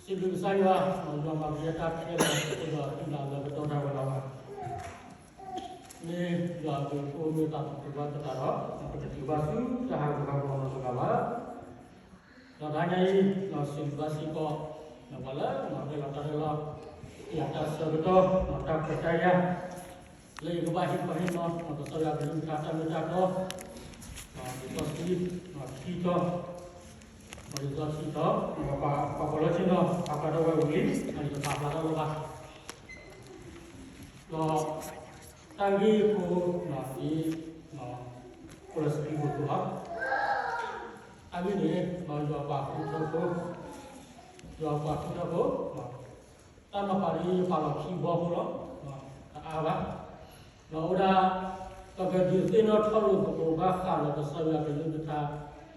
စံးဘျုးကစၢ်ယွၤ, ယွၤမၤကယဲၢ်တၢ်ခဲလၢာ် အိၣ်ဒီးတံၢ်လၤလၢပတီၢ်ဒၣ်ဝဲလီၤ. မ့ၢ်ယွၤအဘျုးအဖှိၣ်မ့ၢ်သးသမူဘၣ်သတးဒီး ပတတုၤဘၣ်ဆူတၢ်ဟးဂူာ်ဟးဂီၤနီတဂၤဘၣ်. ဒီးတဟါညါအံၤ စံးဘျုးဘၣ်စ့ၢ်ကီး ပှၤလၢအရၤလီၤတၢ်ရၤလီၤ ယတၢ်ဆၢကတီၢ် တၢ်ခွဲးတၢ်ယာ် လၢယကဘၣ်ဟ့ၣ်ခီဟ့ၣ်နီၤ ကစၢ်ယွၤကလုၢ်ကထါတၢ်မ့ၢ်တၢ်တီ လံာ်စီဆှံ ခံတီၤ လံာ်စီဆှံခံတီၤ ပှၤပီးလီၢ်ဆ့ၣ်နီၤ ပာ်ဖျါထီၣ်ဝဲဝံၤလံ ယတပာ်ဖျါထီၣ်လၢၤဘၣ်. ဒီး တၢ်ဂ့ၢ်ဖိန့ၣ် အိၣ်လၢစပံးဖိသိလီၤ. တၢ်ဂ့ၢ်န့ၣ် ယွၤပှၤဃုထၢဖိ, ယွၤပှၤဃုထၢဖိ တၢ်နီၤဖးဒ်ယပာ်လီၤခံဘီဖိလီၤ. တအါဘၣ်. ဒီးအိၣ်ဒၣ် ပကဒုးသ့ၣ်နီၣ်ထီၣ်လိာ်သကိးဘၣ်ဃးဒီးကစၢ်ယွၤကလုၢ်ကထါ,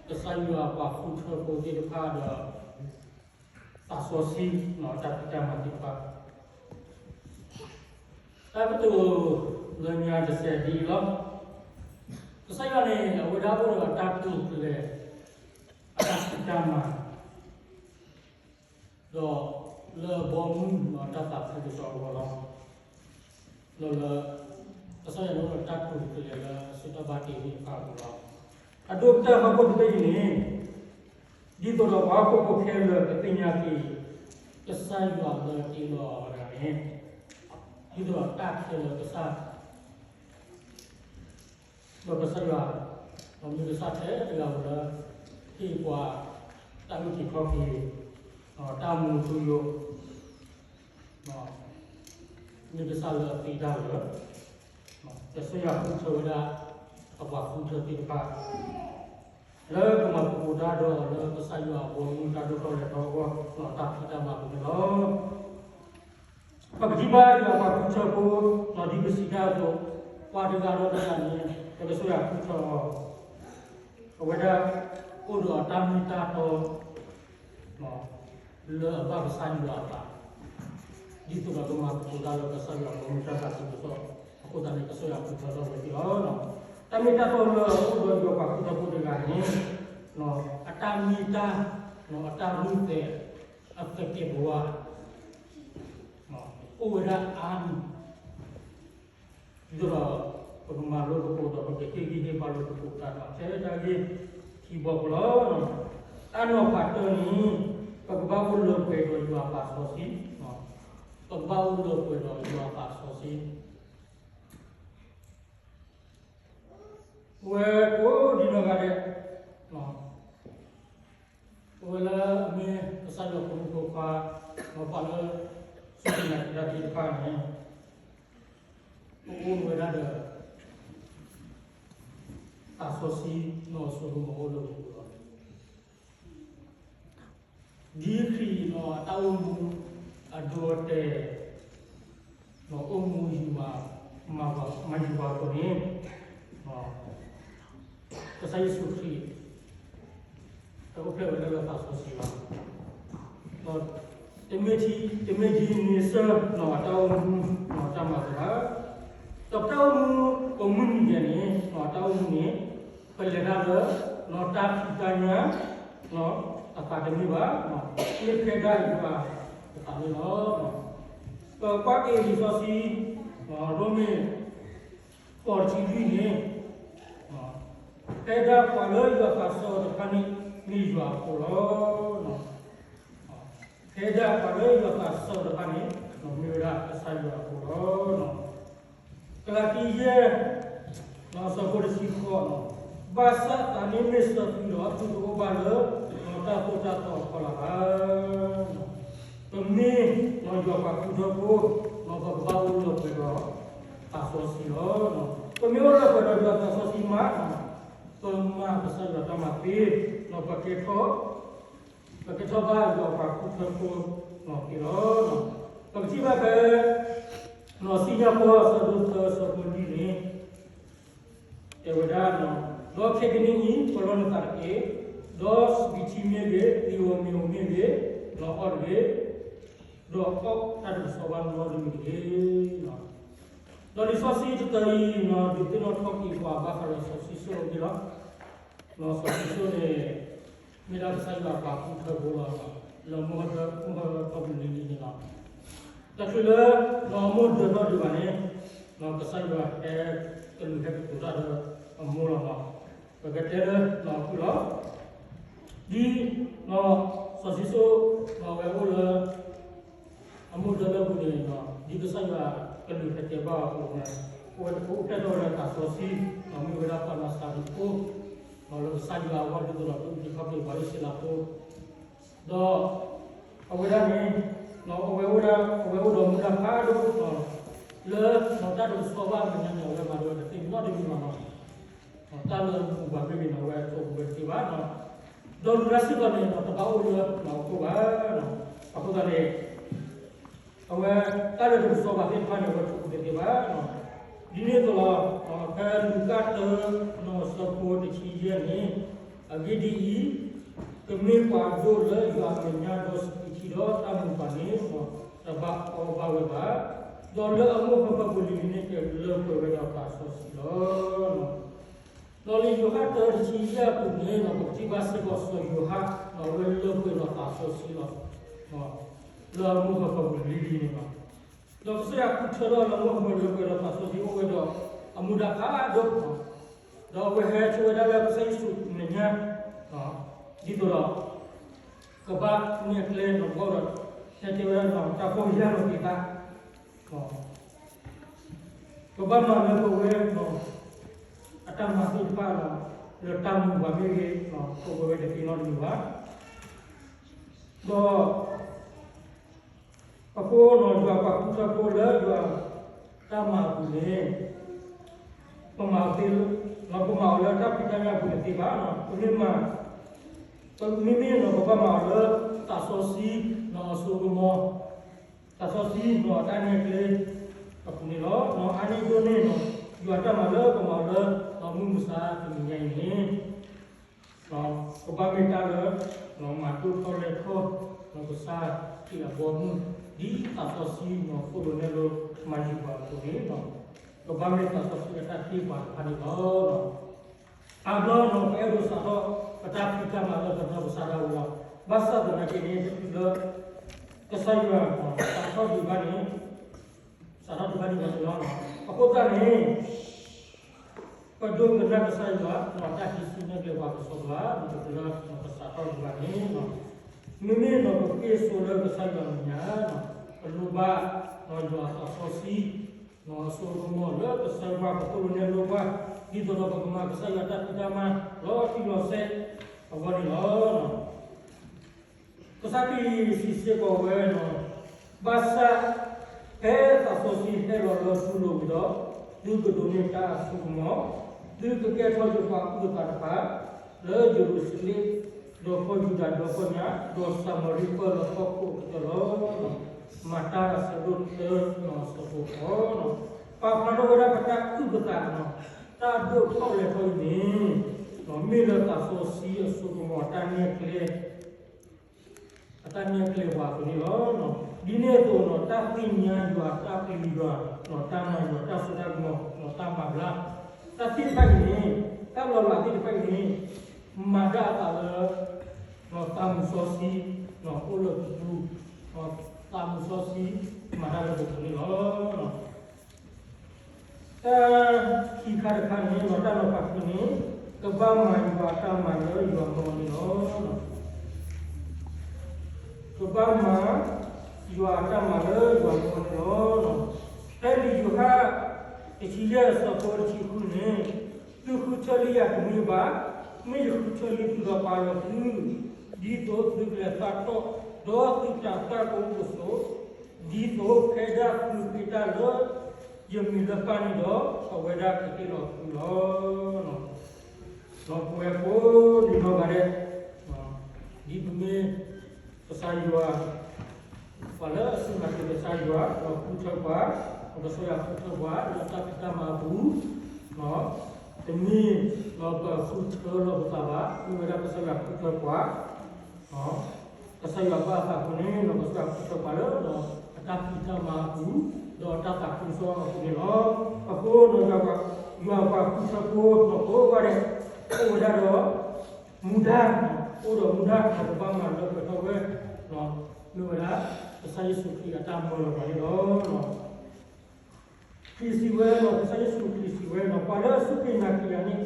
ကစၢ်ယွၤပှၤဃုထၢဖိသ့ၣ်တဖၣ်ဒီး သးစီဆှံ တၢ်ဖံးတၢ်မၤသ့ၣ်တဖၣ် တၢ်ကတိၤလၢညါတစဲးဒ်အံၤလီၤ. ကစၢ်ယွၤန့ၣ် အဝဲဒၣ်အိၣ်ဒီးအတၢ်တိာ်ကျဲၤ အတၢ်ဖံးတၢ်မၤ ဒီးလၢအဘီမုၢ်ဒီးတၢ်သးခုကစီၣ်အဂီၢ်လီၤ. ဒီးလၢ ကစၢ်ယွၤန့ၣ်အိၣ်ဒီးတၢ်တိာ်ကျဲၤလၢအစုတၢ်ဘၣ်တ့သ့ၣ်တဖၣ်အပူၤလီၤ. အဒိပတၢ်ဟီၣ်ခိၣ်တဘ့ၣ်အံၤန့ၣ် ဒ်သိးဒီးပှၤဟီၣ်ခိၣ်ဖိခဲလၢာ်ကသ့ၣ်ညါက့ၤ ကစၢ်ယွၤလၢတ့လီၤအီၤတဂၤန့ၣ် ဒ်သိးဒီးတၢ်ခဲလၢာ်ကစၢ် ဒီးကစၢ်ယွၤ ဒီးမ့ၢ်ကစၢ်ထဲတဂၤဧိၤလၢ ဟ့ၣ်ပှၤ တၢ်အုၣ်က့ၤခီၣ်က့ၤ တၢ်မူထူယိာ် မ့ၢ်ကစၢ်လၢအသ့တၢ်လၢာ်, ကစၢ်ယွၤဃုထၢဝဲဒၣ် အပှၤဃုထၢသ့ၣ်တဖၣ် လၢကမၤသကိးတၢ်ဒီးအီၤလၢကစၢ်ယွၤအဘီအမုၢ်တၢ်ဒိၣ်ထီၣ်လဲၤထီၣ်အဂီၢ် တၢ်ဖံးတၢ်မၤပူၤန့ၣ်လီၤ. ပကထံၣ်ဘၣ်ယွၤပှၤဃုထၢဖိ ဒ်ပစံးတၢ်အသိး ပှၤတဂၤဒီးတဂၤန့ၣ် လၢကစၢ်ယွၤဃုထၢအီၤ အဝဲဒၣ် အိၣ်ဒီးအတၢ်မ့ၢ်တၢ်တီ လၢအဘၣ်ကစၢ်ယွၤအသး ဒ်သိးဒီးကမၤသကိးတၢ်လၢကစၢ်ယွၤအဘီအမုၢ်တၢ်သးခုကစီၣ်အဃိသတးန့ၣ် ကစၢ်ယွၤဃုထၢထီၣ်ဝဲသ့ၣ်လီၤ. တၢ်မ့ၢ်တၢ်တီလၢအအိၣ်ဒီးယွၤပှၤဃုထၢဖိတဂၤန့ၣ် အတၢ်မ့ၢ်တၢ် အတၢ်ရူၢ်သဲး အသကဲးပဝး အိၣ်ဝဲဒၣ်အါမံၤ ဒ်သိးဒီး ပကမၤလိသကိးဒီး ပကဟ့ၣ်ဂံၢ်ဟ့ၣ်ဘါလိာ်သကိးတၢ်ဒီး ထဲတၢ်ဂ့ၢ်ခံဘီဖိလီၤ. တၢ်နီၤဖးတၢန့ၣ် ပကဘၣ်အိၣ်လၢပှဲၤဒီးယွၤအသးစီဆှံ, ပကဘၣ်အိၣ်လၢပှဲၤဒီးယွၤအသးစီဆှံ ပဝဲကိးဒံနီၢ်ဂၤဒဲး ပဝဲလၢအမ့ၢ်ကစၢ်ယွၤဖိမုၣ်ဖိခွါ ဒီးပှၤလၢ စူၢ်က့ၤနာ်က့ၤတၢ်သ့ၣ်တဖၣ်န့ၣ် ပအိၣ်ဝဲဒၣ်ဒီး သးစီဆှံနီၢ်စိရိၤမၤအိၣ်လၢပပူၤလီၤ. ဒ်ခရံာ်နီၢ်အတၢ်အိၣ်မူ အဒိအတဲာ် နီၢ်အိၣ်မူ မၤယုၤပှၤအသိးန့ၣ် ကစၢ်ယ့ၣ်ၡူးခရံာ် တအိၣ်ဖျဲၣ်ဝဲဒၣ်လၢသးစီဆှံဘၣ်. တမ့ၢ်ဒ်န့ၣ်ဆၢ နီၢ်အတၢ်အိၣ်မူ နီၢ်တၢ်မၤသးဘၣ်. ဒီးပတၢ်အိၣ်မူ ပမုၢ်နံၤဒဲးန့ၣ် နီၢ်အတၢ်အိၣ်မူန့ၣ် ပလဲၤတၢ်လၢ နီၢ်တၢ်ဖံးတၢ်ညၣ် နီၢ်အသးတမ့ၢ်ဘၣ်, မ့ၢ်ဖဲဒၣ်ယွၤအသးန့ၣ်လီၤ. ပကွၢ်က့ၤလံာ်စီဆှံ ရိမ့ၤ ဃိးတဆံလွံၢ်န့ၣ် ဖဲဒၣ်ပှၤလၢယွၤသးစီတဖၣ်န့ၣ် မ့ၢ်ယွၤအဖိလီၤ. ဖဲဒၣ်ပှၤလၢယွၤသးစီတဖၣ်န့ၣ် မ့ၢ်ဝဲဒၣ်ကစၢ်ယွၤအဖိလီၤ. ကလၤတံ ယဲၢ် အဆၢဖိတဆံဃိး, ဘၣ်ဆၣ်သးန့ၣ်မ့ၢ်ဆၢသုဒီး သုတအိၣ်ဘၣ်လၢ နီၢ်တၢ်သိၣ်တၢ်သီအဖီလာ်ဘၣ်. ပမ့ၢ်ယွၤပှၤဃုထၢဖိ နီၢ်ပကဘၣ်အိၣ်လၢပှဲၤဒီးသးစီဆှံလီၤ. ပမ့ၢ်အိၣ်လၢပှဲၤဒီးယွၤသးစီဆှံမး ပမၤကစၢ်ယွၤတၢ်မၤသ့ နီၢ်ပကဲထီၣ် ပကဲထီၣ်ဘၣ်ယွၤပှၤဃုထၢဖိနီၢ်သ့လီၤ. ပကထံၣ်ဘၣ်ဖဲ နီၢ်စံၣ်ညီၣ်ကွီၢ်အဆၢဒိၣ်သၢအဆၢဖိလွံၢ်န့ၣ် တဲဝဲဒၣ်, ဒီးခဲကနံၣ်အံၤ ပလီၢ်နသးတက့ၢ်, ဒီးစပံးထံမ့ၢ်ဂ့ၤ, သံဧိၤမ့ၤဧိၤမ့ၢ်ဂ့ၤ, နီၢ်အီၣ်တဂ့ၤ, ဒီးအီၣ်တၢ်တကဆှီဘၣ်နီတမံၤတဂ့ၤ. ဒီးလံာ်စီဆှံတတီၤအံၤ ဒုးသ့ၣ်နီၣ်ထီၣ်က့ၤပှၤဘၣ်ဃးဒီးစီၤၡံၣ်စိၣ်အဂ့ၢ်လီၤ. စီၤၡံၣ်စိၣ်န့ၣ် မ့ၢ်ဒၣ်ကစၢ်ယွၤပှၤဃုထၢဖိလီၤ, လၢမိၢ်ဟၢဖၢပူၤလံၤလံၤန့ၣ်လီၤ. တချုးလၢနီၢ်မိၢ်ဒၢထီၣ်ဒံးဘၣ်န့ၣ်, ကစၢ်ယွၤဟဲကလုၢ်ဟဲကတိၤတၢ်ဒီးအမိၢ်လီၤ. ပကတဲလၢနီၢ်ဖုလီၤ. ဒ်နီၢ်စီၤၡံၣ်စိၣ် နီၢ်ဝဲအိၣ်လၢ အမိၢ်ဒၢလၢပူၤန့ၣ်, ဒ်ကစၢ်ယွၤကလုၢ်ဟဲတဲဘၣ်အီၤအသိးန့ၣ်, အိၣ်ဝဲတဖၣ်အိၣ်ဖျဲၣ်ထီၣ်ဝဲဒၣ်သးစီဆှံ, မ့ၢ်ဝဲဒၣ်ပှၤနီၢ်သးဒူဖိ, လၢကစၢ်ယွၤအဂီၢ်ဒ်သိးဒီး ကအိၣ်က့ၤခီၣ်က့ၤပှၤအံၣ်စရ့လးဖိ, ဒီးအဝဲဒၣ်န့ၣ်, အဝဲအိၣ်ဒၣ်, အဝဲအိၣ်ဒီးမူဒါဖးဒိၣ်, လၢနီၢ်တၢ်ဒိးစီဘၣ်အမဲာ်ညါန့ၣ် အဝဲမၤဒိးတသ့နီတမံၤဘၣ်လီၤ. တၢ်လၢအမူပှၤမ့ၢ်ဂ့ၤန့ၣ် အဝဲထိၣ်ဃုာ်ဝဲတသ့ဘၣ်, ဒီးလူၤတၢ်စ့ၢ်ကီးန့ၣ် တဘၣ်အိၣ်လၢနီၢ်ခိဘၣ်. အဃိသတးန့ၣ်, အဝဲတၢ်လၢတဒိးစီဘၣ်သ့ၣ်တဖၣ်န့ၣ် အဝဲထိၣ်ဃုာ်တသ့ဘၣ်. ဒ်န့ၣ်အသိးလီၤ, ဖဲလူၤကၣ်တၢ နီၢ်ဆၢဖိတဆံယဲၢ်န့ၣ်, အဂ့ၢ်ဒ်အံၤ, ကမ့ၢ်ပှၤဒိၣ်လၢယွၤအမဲာ်ညါဒီးစပံးထံဒီးတၢ်မူပှၤန့ၣ်, တဘၣ်အီဘၣ်ဝဲဘၣ်. ဒီးလၢအမိၢ်ဟၢဖၢပူၤလံၤလံၤန့ၣ် ကလၢပှဲၤဝဲဒီးသးစီဆှံလီၤ. ဒီးလံာ်ယိၤဟၣ်တၢတဆံယဲၢ်အပူၤန့ၣ် ပကထံၣ်ဘၣ်စ့ၢ်ကီးစီၤယိၤဟၣ် အဝဲလၢပှဲၤဒီးသးစီဆှံလီၤ. လၢအမိၢ်ဟၢဖၢပူၤလံၤလံၤန့ၣ်လီၤ. ဒီးကစၢ်ယွၤဃုထၢထီၣ်လၢအမိၢ်ဟၢဖၢလၢပှဲၤဒီးသးစီဆှံအိၣ်ဝဲဒီးအမူဒါဖးဒိၣ်, ဒီးအဝဲဟဲဆိဝဲဒၣ်လၢကစၢ်ယ့ၣ်ၡူးအမဲာ်ညါ, ဒ်သိးဒီး ကဘၣ်နဲၣ်ကျဲနီၢ်ကီၢ်ဒီး ဟဲတဲဝဲဒၣ်နီၢ်တၢ်ဖီၣ်ယၢ်လီၤက့ၤသး, ကဘၣ်မၤလၢပဝဲနီၢ် အတၢ်မၤသ့ၣ်တဖၣ်လီၤ, လၢတၢ်မူပှၤမ့ၢ်ဂ့ၤ, ထိၣ်ဃုာ်ဝဲတသ့နီတမံၤဘၣ်. ဒီး အဃိနီၢ် ယွၤပှၤဃုထၢဖိလၢယွၤတၢ်မၤအပူၤန့ၣ်, ပမၤသ့, ပမၤအီၤလၢတၢ်ဖံးတၢ်ညၣ်အပူၤတသ့ဘၣ်. ပမ့ၢ်မၤ, ပမ့မ့ၢ်နီၢ် ပဘၣ်မၤအီၤလၢသးစီဆှံနီၢ်အစိကမီၤ, သးစီဆှံနီၢ်အတၢ်နဲၣ်ကျဲအပူၤန့ၣ်လီၤ. နီၢ်အါန့ၢ်ဒိၣ်န့ၢ်နီၢ် ယွၤတၢ်မၤလၢပမၤအီၤလၢနီၢ်မုၢ်မဆါတနံၤညါအံၤန့ၣ် ကဘၣ်မ့ၢ်တၢ်လၢ မၤဒိၣ်ထီၣ်လဲၤထီၣ် နီၢ်ကစၢ်ခရံာ်အဘီအမုၢ် ဒ်သးစီဆှံနီၢ်သိၣ်လိနဲၣ်လိမၤယုၤပှၤအသိးန့ၣ်, ကဘၣ်မ့ၢ်သးစီဆှံအတၢ်တ့ပှၤတဖၣ်န့ၣ်လီၤ. အါဘျီနီၢ် ပအဲၣ်ဒိးစးထီၣ် ပတၢ်ဖံးတၢ်မၤလၢပနီၢ်ကစၢ်ဒၣ်ဝဲလီၤ. ဘၣ်ဆၣ်သနာ်က့န့ၣ် တချုးလၢ ကစၢ်ယွၤစးထီၣ်ဒံးဘၣ်န့ၣ်, စးထီၣ်ဒံးဘၣ်န့ၣ်လီၤ. အဃိသတးန့ၣ် ပဒိကနၣ်ကစၢ်ယွၤနီၢ်တၢ်ဟံးစုနဲၣ်ကျဲပှၤကစီဒီဧါ, ဒ်သိးလၢနီၢ်ကစးထီၣ်ဒံးဘၣ်န့ၣ်, မ့မ့ၢ်နီၢ်ပဃ့ၢ်စိလၢကစၢ်ယွၤမဲာ်ညါ, ပလိၣ်ဘၣ်နီၢ်ယွၤသးစီဆှံ နီၢ်အစိကမီၤလၢကဆှၢပှၤ ကသိၣ်လိနဲၣ်လိပှၤ, ဒ်သိးဒီးပကမၤကစၢ်ယွၤတၢ်ဖံးတၢ်မၤ လီၤတံၢ်လီၤဆဲးအဂီၢ်န့ၣ်လီၤ. ကစၢ်ခရံာ်စံးစ့ၢ်ကီးဝဲ, ဘၣ်ဆၣ်ဖဲသးစီဆှံဟဲလီၤလၢသုလိၤဝံၤဒီး, သုကဒိးန့ၢ်တၢ်အစိကမီၤ, သုကကဲထီၣ်ယပှၤအုၣ်အသးတဖၣ်, လၢယရူၤၡလ့ၣ်, ဒီးကီၢ်ယူဒၤဒီကီၢ်ညါ, ဒီးစၤမရံပၢၢ်လၢဟီၣ်ခိၣ်အကတၢၢ်လီၤ. မၤတၢ်ဆၢဒိၣ်သၢ နီၢ်ဆၢဖိဃိး, ပာ်ဖျါထီၣ်ဝဲဒၣ်ပတၢ်အုၣ်ပသးနီၢ်, တၢ်ဒိၣ်ထီၣ်လဲၤထီၣ်အံၤန့ၣ်, မ့ၢ်လၢသးစီဆှံအစိကမီၤအတၢ်နဲၣ်ကျဲ အတၢ်နဲၣ်ကျဲပှၤအသိးန့ၣ်လီၤ. ဒ်န့ၣ်အသိးနီၢ် တၢ်သ့ၣ်ညါယွၤ တၢ်ပျံၤယွၤ, နီၢ်တၢ်မၤယွၤ တၢ်စိတၢ်ကမီၤ, နီၢ်တၢ်မၤဘျါ, တၢ်သ့ၣ်တဖၣ်အံၤန့ၣ်, တၢ်လီၤလးသ့ၣ်တဖၣ်အံၤန့ၣ်, မၤဒၣ်အသးလၢ နီၢ်သးမုၢ်စီဆှံ, နီၢ်အိၣ်လၢပပူၤ, နီၢ်သးမုၢ်စီဆှံ မၤတၢ်လၢပပူၤန့ၣ်လီၤ. တၢ်ခံခါတခါန့ၣ် နီၢ်တၢ်နီၤဖးခံန့ၣ်, ကဘၣ်မၤယွၤအတၢ်မၤလၢယွၤမၢအီၤန့ၣ်လီၤ. ကဘၣ်မၤယွၤအတၢ်မၤလၢယွၤမၢအီၤန့ၣ်လီၤ. ဖဲလံာ်ယိၤဟၣ် တဆံယဲၢ်အဆၢဖိတဆံဃုန့ၣ်, သုဃုထၢလံယၤတမ့ၢ်ဘၣ်, မ့ၢ်ယဃုထၢလံသုဒီးပာ်လီၤသု, ဒ်သိးသုကလဲၤသးတီၢ်, ဒီးသုတၤသၣ်ကအိၣ်ကဆိး, ဒ်သိးဖဲဒၣ်သုဃ့တၢ်လၢ ယမံၤလၢပၢ်န့ၣ်ဒီး, အဝဲဒၣ်ကဟ့ၣ်လီၤသုလီၤ. ဒီးပဝဲကိးဂၤဒဲး, ဒ်ပမ့ၢ်ကစၢ်ယွၤ ပှၤလၢအစူၢ်နာ်က့ၤကစၢ်ယွၤ, ဒီးဃုထၢပှၤ, ဒီးကစၢ်ယွၤဃုထၢပှၤ လၢတၢ်ဖံးတၢ်မၤအပူၤ, တမ့ၢ်လၢပဃုထၢလီၤပသးဘၣ်, မ့ၢ်ဝဲဒၣ်ကစၢ်ယွၤဃုထၢပှၤ, ကစၢ်ယွၤဘၣ်အသးအဃိန့ၣ် ဒီးကစၢ်ယွၤဃုထၢပှၤလၢအတၢ်ဖံးတၢ်မၤအပူၤ, ဒီးတၢ်သးခုကစီၣ်အပူၤန့ၣ်လီၤ. အဃိဒီး ယွၤပှၤဃုထၢဖိ ဒီးကိးဂၤဒဲး အိၣ်ဝဲဒၣ်ဒီး မူဒါ အိၣ်ဒီးမူဒါ ပကဘၣ်မၤလၢပှဲၤထီၣ်ဝဲ, မ့ၢ်ဝဲဒၣ် ကစၢ်ယ့ၣ်ၡူးခရံာ်အတၢ်မၢလီၤပှၤန့ၣ်လီၤ. ခရံာ်စံးဝဲလီၤ, ကစၢ်ယ့ၣ်ၡူးခရံာ်စံးဝဲလီၤ, ပှၤလၢအစူၢ်က့ၤနာ်က့ၤယၤန့ၣ်,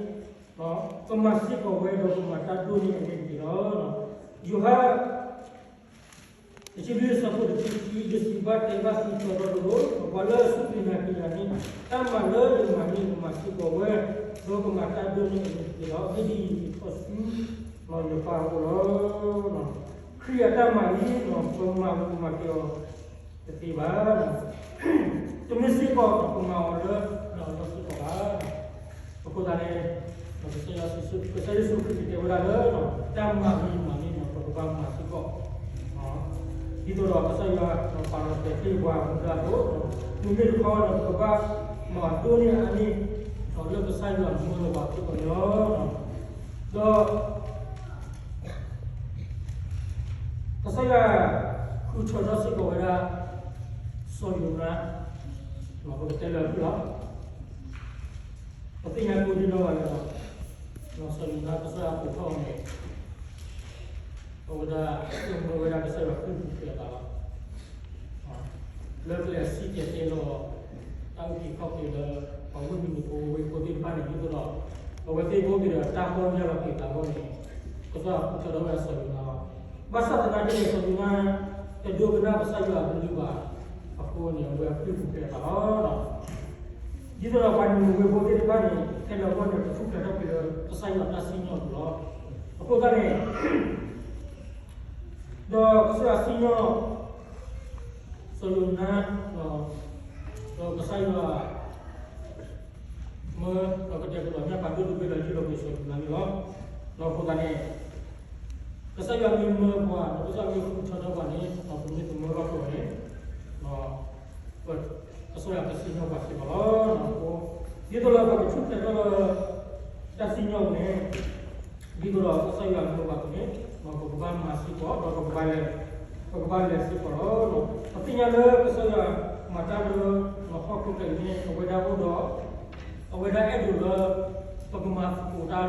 ကမၤစ့ၢ်ကီးဝဲဒီးကမၤတၢ်ဒိၣ်န့ၢ်အန့ၣ်တက့ၢ်လီၤ. ယိၤဟၣ် တဆံလွံၢ် အဆၢဖိတဆံခံ, ယစံးဘၣ်တဲဘၣ်သုတီတီလိၤလိၤ, ပှၤလၢအစူၢ်က့ၤနာ်က့ၤယၤန့ၣ်, တၢ်မၤလၢယမၤန့ၣ် ကမၤစ့ၢ်ကီးဝဲ, ဒီးကမၤတၢ်ဒိၣ်န့ၢ်အန့ၣ်တက့ၢ်လီၤ. အဂ့ၢ်ဒ်အံၤ, ယထီၣ်ဆူယပၢ်အအိၣ်လီၤ. ခရံာ်အတၢ်မၤအံၤ, ပမၤပကမၤက့ၤအီၤတသ့ဘၣ်. တမ့ၢ်စ့ၢ်ကီးပမၤအီၤလၢ လၢအလီၢ်စ့ၢ်ကီးဘၣ်. အဃိသတးန့ၣ်, ကစၢ်ယ့ၣ်ၡူးခရံာ်တဲဝဲဒၣ်လၢ တၢ်မၤဂ့ၤမးန့ၣ် ပကဘၣ်မၤစ့ၢ်ကီး, ဒ်သိးဒီးကစၢ်ယွၤပာ်လီၤတဲာ်တ့ၢ်ပှၤမူဒါအသိး, မ့မ့ၢ်တခီဒီး ပကဘၣ်မၤဒိၣ်န့ၢ်အန့ၣ် လၢကစၢ်ယွၤမၢလီၤပှၤစ့ၢ်ကီးန့ၣ်လီၤ. ဒီး ကစၢ်ယွၤဃုထၢထီၣ်စ့ၢ်ကီးဝဲဒၣ် စီၤယိၤနါ, ပကတဲလၢာ်ဖုၣ်လီၤ. ပသ့ၣ်ညါကိးဒံနီၢ်ဂၤဒဲးလီၤ, စီၤယိၤနါ ကစၢ်ယွၤကိးထီၣ်အီၤန့ၣ်, အဝဲဒၣ် မၢဝဲဒၣ်ကစၢ်ယွၤကလုၢ်ပူၤဖျဲးအသးလီၤ. လၢကျဲစံၣ်တဲၤတဲလီၤ တၢ်အုၣ်က့ၤခီၣ်က့ၤလၢ ပှၤဝ့ၢ်မုၢ်နုာ်ဖိဝ့ၢ်ဖိသ့ၣ်တဖၣ်န့ၣ် ဒ်သိးဒီး အဝဲသ့ၣ်ကအိၣ်က့ၤဒီးတၢ်ပီၢ်ယၢ်လီၤက့ၤသးအဂီၢ်န့ၣ်, ကစၢ်ယွၤဃုထၢထီၣ်ဝဲဒၣ်စီၤယိၤနါလီၤ. ဘၣ်ဆၣ်သနာ်က့န့ၣ် စီၤယိၤနါ တဒိကနၣ်ကစၢ်ယွၤအကလုၢ်ဘၣ်အဃိန့ၣ် အဝဲအကလုၢ်ပူၤဖျဲးအသးလီၤ. ဒ်သိးဒီးပှၤနံၤနဝ့ဖိသ့ၣ်တဖၣ်န့ၣ် ခဲလၢာ်အဂီၢ်န့ၣ် ကထူၣ်ဖျဲးထီၣ်က့ၤလၢကစၢ်ယွၤတၢ်စံၣ်ညီၣ်အပူၤလီၤ. အဃိသတးန့ၣ် ဒီးကစၢ်ယွၤစံၣ်ညီၣ် စီၤယိၤနါ, ဒီးကစၢ်ယွၤ မၢဒီးကတဲာ်ကတီၤညၣ်ဖးဒိၣ်တဘ့ၣ်လၢဟ့ၣ်လီၤက့ၤစီၤယိၤနါန့ၣ်လီၤ. ဒီးအဃိသတးန့ၣ် ကစၢ်ယွၤမ့ၢ်မၢပှၤ ဒီးကစၢ်ယွၤမ့ၢ်ဃုထၢထီၣ်ပှၤန့ၣ် ပမ့ၢ်တမၢလီၤပှီၢ်န့ၣ် ကစၢ်ယွၤကစံၣ်ညီၣ်ပှၤစ့ၢ်ကီးလီၤ. ဒ်သိးလၢပကထူၣ်ဖျဲးထီၣ်လၢ တၢ်စံၣ်ညီၣ်ပူၤန့ၣ် ဒ်သိးဒီးကစၢ်ယွၤမၢပှၤအသိးန့ၣ် ပကဘၣ်မၤစ့ၢ်ကီး ဒီးပကဘၣ်လဲၤ ပကဘၣ်လဲၤစ့ၢ်ကီးလီၤ. ပသ့ၣ်ညါလၢကစၢ်ယွၤမၤတၢ်လၢ ဟီၣ်ခိၣ်ချၢအံၤန့ၣ် အဝဲဒၣ်အိၣ်ဒီး အဝဲဒၣ်အဲၣ်ဒိးလၢ ပကမၤသကိးတၢ်ဒီးအီၤလၢ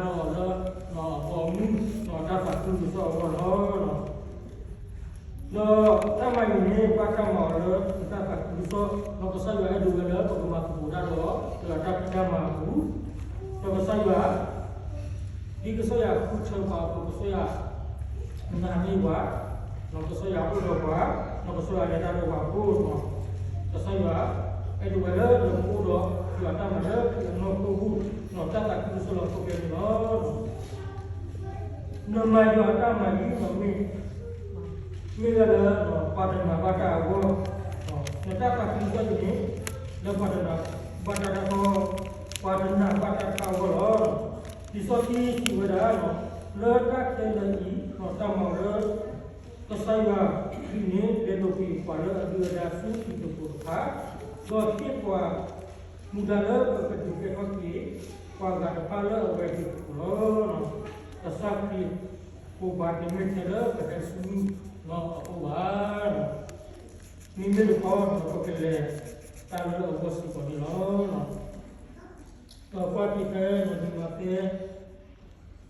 အဘီအမုၢ် ဒီးတၢ်သးခုကစီၣ်အဂီၢ်လီၤ. ဒီးတၢ်မၤအံၤန့ၣ် ဘၣ်တၢ်မၤအီၤလၢ တၢ်သးခုကစီၣ် ဒီးကစၢ်ယွၤအဲၣ်ဒိးဝဲလၢ ပကမၤသကိးတၢ်ဒီး လၢတၢ်ဖံးတၢ်မၤအပူၤ ဒီးကစၢ်ယွၤ ဒ်ကစၢ်ယွၤဃုထၢပှၤအသိး ကစၢ်ယွၤနာ်န့ၢ်ပှၤ, ဒီးကစၢ်ယွၤအိၣ်ဒီးပှၤ, ဒီးကစၢ်ယွၤလဲၤတၢ်ဒီးပှၤအဃိ, ကစၢ်ယွၤ အဲၣ်ဒိးဝဲလၢ နကအိၣ်ဒီးယွၤတၢ်မၤလၢ အနီၢ်ခိပူၤ, ဒီးတၢ်သးခုကစီၣ်လၢဟီၣ်ခိၣ်ချၢန့ၣ်လီၤ. နမၤယွၤအတၢ်မၤအံၤ မ့ၢ် မ့ၢ်ဝဲလၢ ပှၤတနာ်ဘၣ်တၢ်အဂီၢ်, နတၢ်သးခုကစီၣ်အံၤန့ၣ် လၢပှၤတနာ်ဘၣ်တၢ်တခီ, ပှၤတနာ်ဘၣ်တၢ်တခါအဂီၢ်လီၤ. လံာ်စီဆှံစံးဝဲဒၣ်, လၢတၢ်ခဲလၢာ်အံၤ တၢ်မၤလၢ ကစၢ်ယွၤအံၤန့ၣ် လဲၤလိာ်ကွံာ်ပှၤလၢအဒုးအဒါဆူဟံၣ်တပူၤတဖၣ်, ဒီးဟ့ၣ်ပှၤမူဒါလၢပကဒုးကဲထီၣ်က့ၤ ပှၤဂၤတဖၣ်လၢအဝဲဟံၣ်တပူၤလီၤ. ကစၢ်ခရံာ်ကိးဘၣ်တမ့ၢ်ထဲလၢပဟဲဆူမုၢ်နီၤအအိၣ်ဘၣ်. မ့မ့ၢ်တခီ ပကလဲၤတၢ်လၢအဂီၢ်စ့ၢ်ကီးန့ၣ်လီၤ. ဒီးကွၢ်က့ၤဖဲ မးသဲ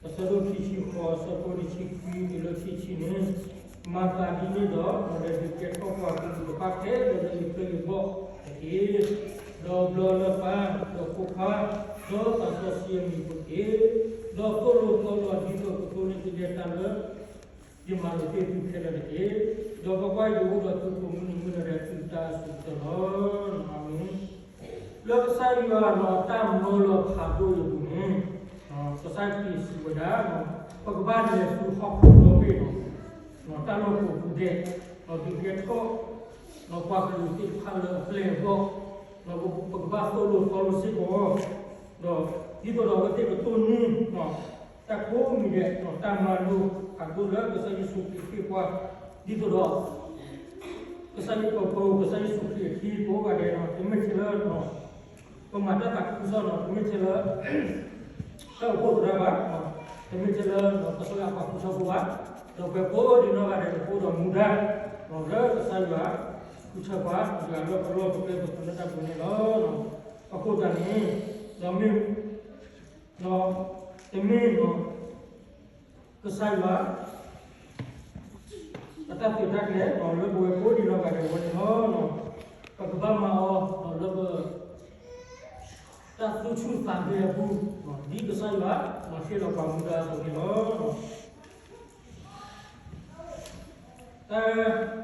အဆၢဒိၣ်ခံဆံဃိး အဆၢဖိတဆံခွံတုၤလၢခံဆံန့ၣ်, မၤသးဒ်န့ၣ်ဒီး လဲၤဒုးကဲထီၣ်ပှၤကလုာ်တဖၣ်ခဲလၢာ်လၢယကျဲယဘီၣ်တက့ၢ်. ဒီးဘျီလၢပၢ်, ဒီးဖိခွါ, ဒီးသးစီဆှံအမံၤအပူၤတက့ၢ်. ဒီးသိၣ်လိသီလိအဒ်သိးကသိၣ်န့ၢ်ကယဲၢ်တၢ်လၢ ယမၤလိာ်တ့ၢ်သုခဲလၢာ်တက့ၢ်. ဒီးကွၢ်ကွၢ်, ယအိၣ်ဒီးသုကိးမုၢ်နံၤမုၢ်နၤဒီးသုတၢ်အစိၤကတၢၢ်လီၤ. အၤမ့ၣ်. လၢကစၢ်ယွၤနီၢ်တၢ်မၢလီၤဖးဒိၣ်အပူၤန့ၣ်, ကစၢ်ခရံာ်စံးဝဲဒၣ်, ပကဘၣ်လဲၤဆူဟီၣ်ခိၣ်ဒီဘ့ၣ်နီၤ, တၢ်လီၢ်ကိးပူၤဒဲး, ဒီးဒုးကဲထီၣ် ပှၤကလုာ်သ့ၣ်တဖၣ်လၢအပျဲၢ်အဘီၣ်, ဒီးပကဘၣ်သိၣ်လိသီလိစ့ၢ်ကီး, ဒီးဒ်သိးဒီးအဝဲသ့ၣ်ကတိၢ်န့ၢ် တၢ်ကိးမံၤဒဲး, တၢ်မၤလိာ်ဖးဒိၣ်လၢကစၢ်ယ့ၣ်ၡူးခရံာ်ဟ့ၣ်ပှၤ, ဒ်သိးဒီး ကစၢ်ယ့ၣ်ၡူးခရံာ်အခံကိးဂၤဒဲးနီၤ, တမ့ၢ်ထဲလၢ ပမၤတၢ်သးခုကစီၣ်နီၤ, တမ့ၢ်ထဲလၢ တၢ်အိၣ်ဖှိၣ်သရၣ်ဘၣ်, တမ့ၢ်ထဲလၢ ကစၢ်ယွၤအပှၤဃုထၢဖိဘၣ်, ဒီးပဝဲကိးဒံနီၢ်ဂၤဒဲး ပအိၣ်ဒီးမူဒါ လၢကစၢ်ယွၤဃုထၢပှၤ ယွၤလၢပလီၢ်ပကျဲပသနၢၣ်တၢ်ပူၤန့ၣ်လီၤ. အဃိသတးန့ၣ် ဒီးမ့ၢ် တမ့ၢ် ကစၢ်ယွၤ အတၢ်သုးတၢ်ကျဲၤ လၢပဝဲကိးဒံနီၢ်ဂၤဒဲးအဂီၢ်န့ၣ်လီၤ. ပကဘၣ်မၤအီၤလၢပ တၢ်သူၣ်ဆူၣ်သးဂဲၤအပူၤ, ဒ်ကစၢ်ယွၤ မၤဟ့ၣ်လီၤပှၤမူဒါအသိးန့ၣ်လီၤ. တၢ်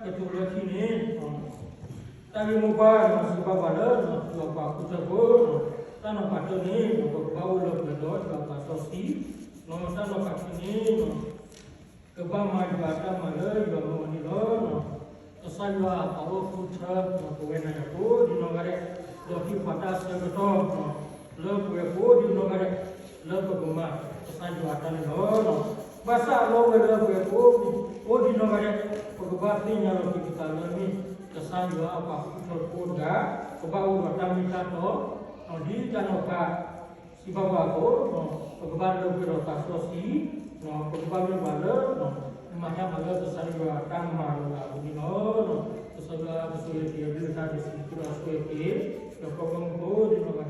ကတိၤလၢခံန့ၣ်, တၢ်ဂ့ၢ်မိၢ်ပှၢ်စံးဘၣ်ပှၤလၢ ယွၤပှၤဃုထၢဖိ, တၢ်နီၤဖးတၢန့ၣ် ပကဘၣ်အိၣ်လၢပှဲၤဒီးယွၤအသးစီဆှံ, ဒီးတၢ်နီၤဖးခံန့ၣ် ကဘၣ်မၤယွၤအတၢ်မၤလၢယွၤမၢအီၤန့ၣ်လီၤ. ကစၢ်ယွၤအသးအိၣ်ဃုထၢ ပဝဲနၤယၤကိးဒံနီၢ်ဂၤဒဲး, ဒီးဟ့ၣ်ပှၤတၢ်ဆၢကတီၢ် လၢပဝဲကိးဒံနီၢ်ဂၤဒဲး လၢပကမၤကစၢ်ယွၤအတၢ်န့ၣ်လီၤ. ဘၣ်ဆၣ်အလီၢ်ဝဲလၢပဝဲကိးဒံနီၢ်ဂၤဒဲး ပကဘၣ်သ့ၣ်ညါလီၤက့ၤပသးလၢမ့ၢ် ကစၢ်ယွၤအပှၤဃုထၢဖိတဂၤ, ပဘၣ်အိၣ်ဒီးတၢ်မ့ၢ်တၢ်တီ, ဒ်တၢ်နီၤဖး စံးဘၣ်ပှၤအသိး, ပကဘၣ်လၢပှဲၤဒီးသးစီဆှံ, ပကဘၣ်မ့ၢ်ပှၤလၢ မၤတၢ်မၤလၢကစၢ်ယွၤအတၢ်မၤလီၤလးအပူၤန့ၣ်လီၤ. ကစၢ်ယွၤကဆိၣ်ဂ့ၤက့ၤအကလုၢ်ကထါဒ်စံး ကစၢ်ယွၤဆိၣ်ဂ့ၤက့ၤ ဒီးပှၤဂီၢ်မုၢ်ကိးဒံနီၢ်ဂၤ